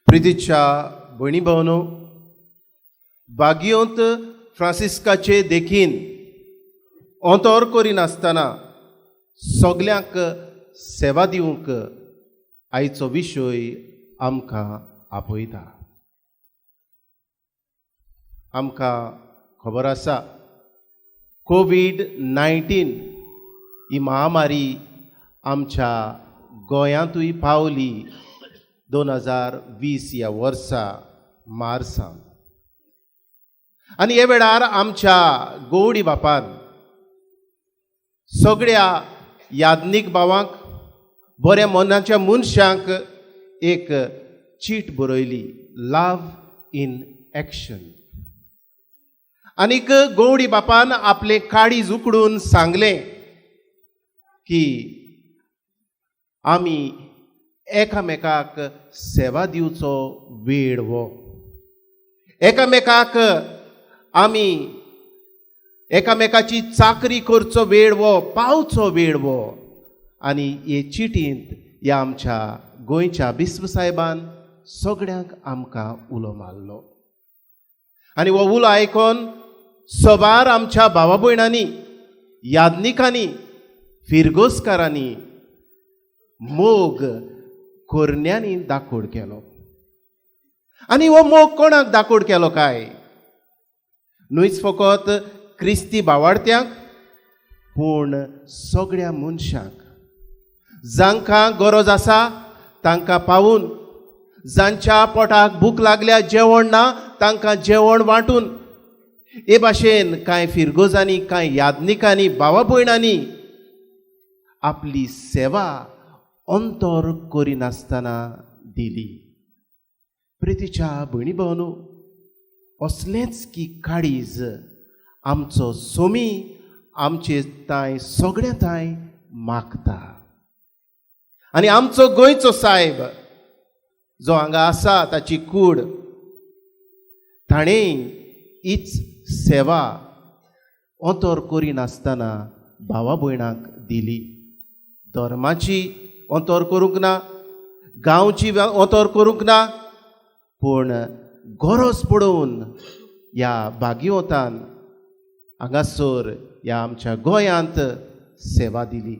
प्रितीच्या भयणी भावनो, बागियोंत फ्रांसिस्काचे देखीन अंतर करिनासतना सगल्यांक सेवा दिवंक आयचो विशय आमकां आपयता. आमकां खबर आसा, कोवीड 19 ही महामारी आमच्या गोंयांतूय पावली 2020 ह्या वर्सा मार्सान. आनी हे वेळार आमच्या गोवडी बापान सगळ्या याज्ञीक भावांक, बऱ्या मनाच्या मनशांक एक चीट बरयली, लव इन एक्शन. आनीक गोवडी बापान आपलें काळीज उकडून सांगलें की आमी एकामेकाक सेवा दिवचो वेळ हो. एकामेकाक आमी एकामेकाची चाकरी करचो वेळ हो, पावचो वेळ हो. आनी हे चिटींत ह्या आमच्या गोंयच्या बिस्प साहेबान सगळ्यांक आमकां उलो मारलो. आनी हो उलो आयकोन सबार आमच्या भावा भयणांनी, याज्ञिकांनी, फिरगोजकारांनी मोग करण्यांनी दाखोड केलो. आनी हो मोग कोणाक दाखोड केलो काय? न्हूच फकत क्रिस्ती भावार्थ्यांक, पूण सगळ्या मनशांक, जांकां गरज आसा तांकां पावून, जांच्या पोटाक भूक लागल्या, जेवण ना, तांकां जेवण वांटून. हे भाशेन कांय फिरगोजांनी, कांय याज्ञिकांनी, भावा भयणांनी आपली सेवा अंतर करिनासतना दिली. प्रितीच्या भयणी भावनो, असलेंच की काळीज आमचो सोमी आमचे तांय सगळ्या तांय मागता. आनी आमचो गोंयचो सायब जो हांगा आसा, ताची कूड, ताणें हीच सेवा अंतर करिनासतना भावा भयणांक दिली. धर्माची अंतर करूंक ना, गांवची अंतर करूंक ना, पूण गरज पडोवन ह्या बागियोतान हांगासर ह्या आमच्या गोंयांत सेवा दिली.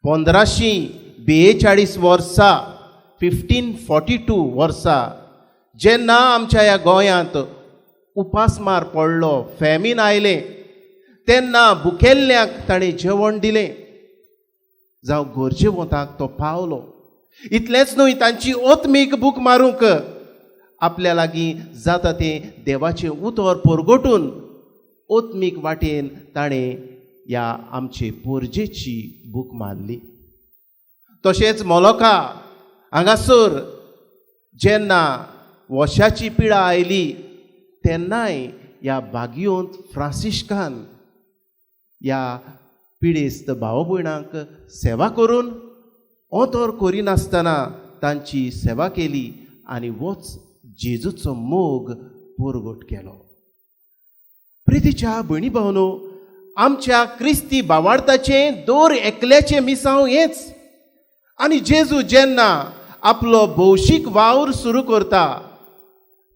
1542 वर्सा, 1542 वर्सा जेन्ना आमच्या ह्या गोंयांत उपासमार पडलो, फेमीन आयलें, तेन्ना भुकेल्ल्यांक ताणें जेवण दिलें, जावं गरजेवंताक तो पावलो. इतलेंच न्हय, तांची ओतमीक भूक मारूंक आपल्या लागीं जाता तें देवाचें उतर परगटून ओतमीक वाटेन ताणें ह्या आमचे पोरजेची भूक मारली. तशेंच मोलोका हांगासर जेन्ना वशाची पिडा आयली, तेन्नाय ह्या बागियोंत फ्रांसिस्कान ह्या पिडेस्त भाव भयणांक सेवा करून ओतोर करिनासतना तांची सेवा केली आनी वच जेजूचो मोग परगट केलो. प्रितीच्या भयणी भावनो, आमच्या क्रिस्ती भावार्थाचें दर एकल्याचें मिसांव हेंच. आनी जेजू जेन्ना आपलो भौशीक वावर सुरू करता,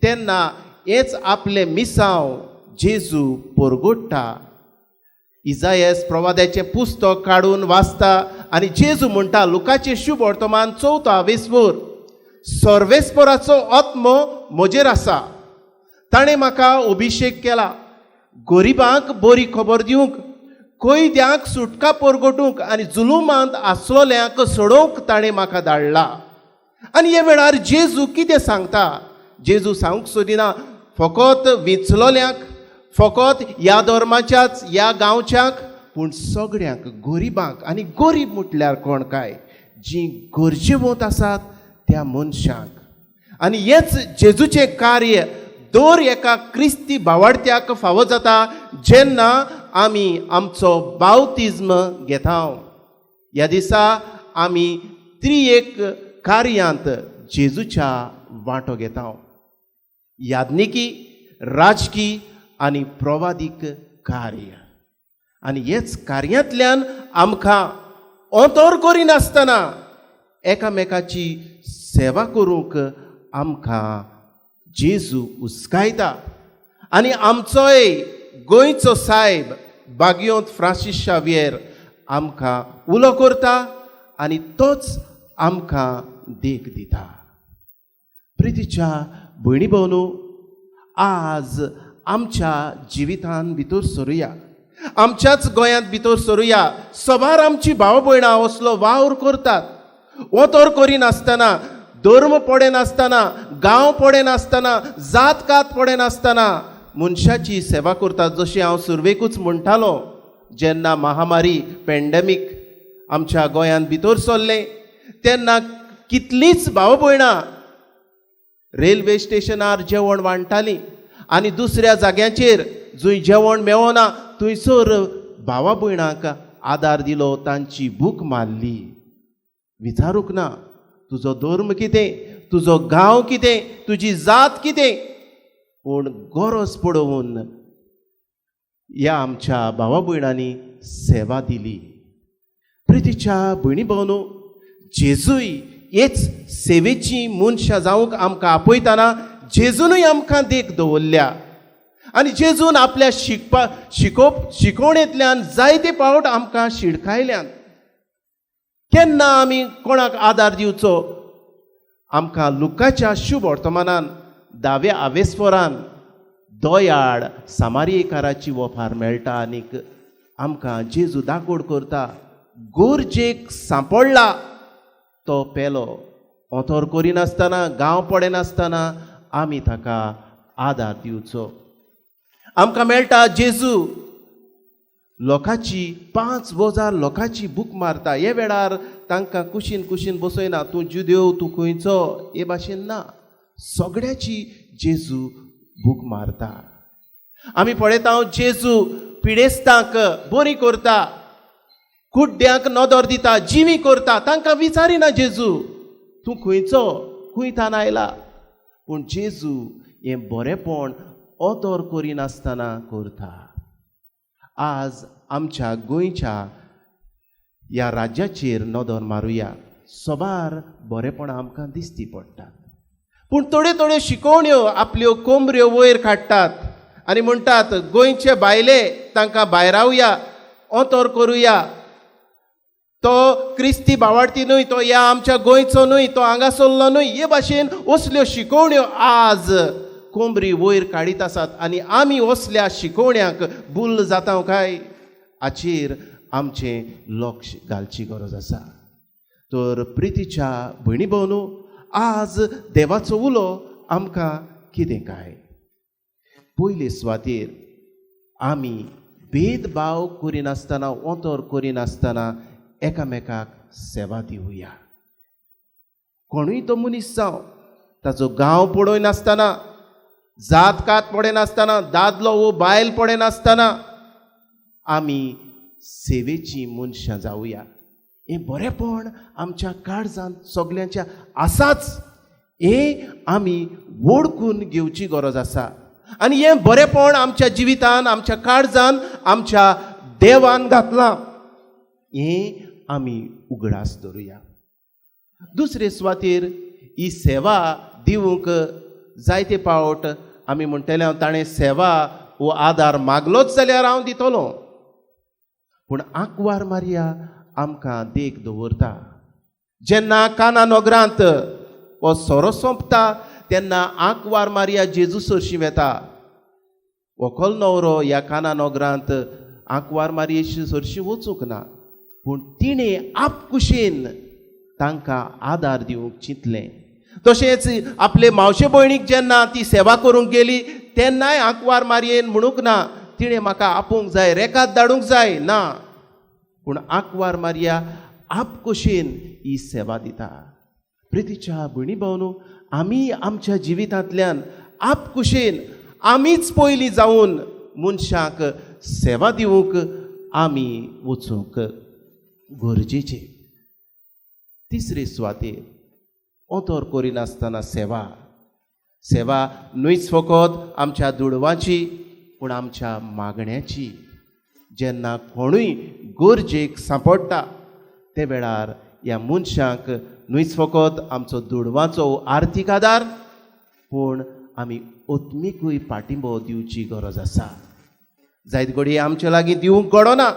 तेन्ना हेंच आपलें मिसांव जेजू परगोडटा. इजायस प्रवाद्याचें पुस्तक काडून वाचता आनी जेजू म्हणटा, लुकाचें शुभ वर्तमान चवथो आवेस्पोर, सर्वेस्पोराचो आत्मो म्हजेर आसा, ताणें म्हाका अभिशेक केला गरिबांक बरी खबर दिवंक, कैद्यांक सुटका परगटूंक आनी जुलुमांत आसलोल्यांक सोडोवंक ताणें म्हाका धाडला. आनी हे वेळार जेजू कितें सांगता? जेजू सांगूंक सोदिना फकत विंचलोल्यांक, फकत ह्या धर्माच्याच ह्या गांवच्यांक, पूण सगळ्यांक, गरिबांक. आनी गरीब म्हटल्यार कोण काय? जीं गरजेवंत आसात त्या मनशांक. आनी हेंच जेजूचें कार्य दर एका क्रिस्ती भावार्थ्याक फावो जाता, जेन्ना आमी आमचो बावतिज्म घेता. ह्या दिसा आमी त्रिएक कार्यांत जेजूच्या वांटो घेता, याज्ञिकी, राजकी आनी प्रवादीक कार्य. आनी हेच कार्यांतल्यान आमकां अंतर करिनासतना एकामेकाची सेवा करूंक आमकां जेजू उस्कायता. आनी आमचोय गोंयचो सायब बागियोंत फ्रांसीस शावियेर आमकां उलो करता आनी तोच आमकां देख दिता. प्रितीच्या भयणी भोवनू, आज आमच्या जिवितान भितर सरुया, आमच्याच गोंयांत भितर सरुया. सबार आमची भाव भयणां असलो वावर करतात, ओतोर करिनासतना, धर्म पडनासतना, गांव पडनासतना, जात कात पडनासतना मनशाची सेवा करतात. जशी हांव सुरवेकूच म्हणटालो, जेन्ना महामारी पेंडेमीक आमच्या गोंयांत भितर सरलें तेन्ना कितलींच भाव भयणां रेल्वे स्टेशनार जेवण वांट्टालीं आनी दुसऱ्या जाग्यांचेर जंय जेवण मेळना थंयसर भावा भयणांक आदार दिलो, तांची भूक मारली. विचारूंक ना तुजो धर्म कितें, तुजो गांव कितें, तुजी जात कितें, पूण गरज पळोवन ह्या आमच्या भावा भयणांनी सेवा दिली. प्रितीच्या भयणी भावनो, जेजूय हेच सेवेची मनशां जावंक आमकां आपयतना जेजूनय आमकां देख दवरल्या. आनी जेजून आपल्या शिकोवणेंतल्यान जायते पावट आमकां शिडकायल्यान. केन्ना आमी कोणाक आदार दिवचो, आमकां लुकाच्या शुभ वर्तमानान दाव्या आवेस्फोरान दयाळ सामारियेकाराची वफार मेळटा आनीक आमकां जेजू दाकोड करता, गरजेक सांपडला तो पेलो, ओतोर करिनासतना, गांव पडनासतना आमी ताका आदार दिवचो. आमकां मेळटा जेजू लोकांची 5,000 लोकांची भूक मारता. हे वेळार तांकां कुशीन कुशीन बसयना, तूं जुदेव, तूं खंयचो, हे भाशेन ना, सगळ्याची जेजू भूक मारता. आमी पळयता जेजू पिडेस्तांक बरी करता, कुड्ड्यांक नदर दिता, जिवी करता, तांकां विचारिना जेजू तूं खंयचो, खंय तान आयला. पूण जेजू हें बरेंपण ओतोर करिनासतना करता. आज आमच्या गोंयच्या ह्या राज्याचेर नदर मारुया, सबार बरेंपणां आमकां दिसती पडटात, पूण थोड्यो थोड्यो शिकोवण्यो आपल्यो कोमऱ्यो वयर काडटात आनी म्हणटात गोंयचे बायले तांकां भायरावया, ओतोर करुया, तो क्रिस्ती भावार्थी न्हय, तो ह्या आमच्या गोंयचो न्हय, तो हांगासरलो न्हय. हे भाशेन असल्यो शिकोवण्यो आज कोंबरी वयर काडीत आसात आनी आमी असल्या शिकोवण्यांक बुल्ल जाता काय हाचेर आमचें लक्ष घालची गरज आसा. तर प्रितीच्या भयणी भोवनू, आज देवाचो उलो आमकां कितें काय, पयले सुवातेर आमी भेदभाव करिनासतना, ओतोर करिनासतना एकामेकाक सेवा दिवया. कोणूय तो मनीस जावं, ताचो गांव पळयनासतना, जात कात पळयनासतना, दादलो वो बायल पळयनासतना आमी सेवेची मनशां जावया. हें बरेंपण आमच्या काळजांत सगल्यांच्या आसाच, हें आमी वळखून घेवची गरज आसा. आनी हें बरेंपण आमच्या जिवितान, आमच्या काळजान, आमच्या देवान घातलां, हें आमी उगडास दवरुया. दुसरे सुवातेर ही सेवा दिवंक जायते पावट आमी म्हणटले हांव ताणें सेवा वो आदार मागलोच जाल्यार हांव दितलो, पूण आंकवार मारिया आमकां देख दवरता. जेन्ना काना नगरांत हो सोरो सोंपता तेन्ना आंकवार मारिया जेजू सरशी वेता. व्हंकल न्हवरो ह्या काना नगरांत आंकवार मारिये सरशी वचूंक ना, पूण तिणें आपकुशीन तांकां आदार दिवंक चिंतलें. तशेंच आपले मावशे भयणीक जेन्ना ती सेवा करूंक गेली तेन्नाय आंकवार मारयेन म्हणूंक ना तिणें म्हाका आपोवंक जाय, रेकाद धाडूंक जाय ना, पूण आंकवार मारिया आपकुशीन ही सेवा दिता. प्रितीच्या भयणी भावनो, आमी आमच्या जिवितांतल्यान आपकुशीन आमीच पयलीं जावन मनशाक सेवा दिवंक आमी वचूंक गरजेचें. तिसरे सुवातेर ओतोर करिनासतना सेवा. सेवा न्हयच फकत आमच्या दुडवांची, पूण आमच्या मागण्याची. जेन्ना कोणूय गरजेक सांपडटा ते वेळार ह्या मनशांक न्हूच फकत आमचो दुडवांचो आर्थीक आदार, पूण आमी आत्मिकूय पाठिंबो दिवची गरज आसा. जायत घडये आमचे लागीं दिवंक घडना,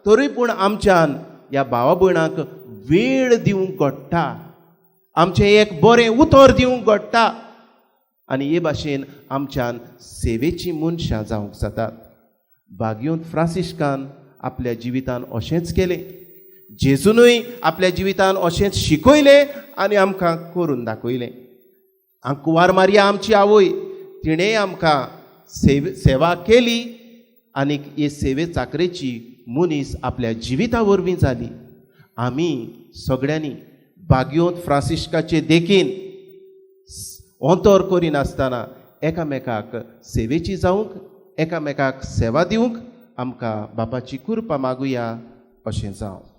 तरी पूण आमच्यान ह्या भावा भयणांक वेळ दिवंक घडटा, आमचें एक बरें उतर दिवंक घडटा आनी हे भाशेन आमच्यान सेवेचीं मनशां जावंक जातात. बागयोंत फ्रांसिस्कान आपल्या जिवितान अशेंच केलें, जेजूनय आपल्या जिवितान अशेंच शिकयलें आनी आमकां करून दाखयलें. कुंवार मारिया आमची आवय, तिणेंय आमकां सेवा केली आनी हे सेवे चाकरेची मनीस आपल्या जिविता वरवीं जाली. आमी सगळ्यांनी बागयोंत फ्रांसिस्काचे देखीन अंतर करिनासतना एकामेकाक सेवेची जावंक, एकामेकाक सेवा दिवंक आमकां बापाची कृपा मागुया. अशें जावं.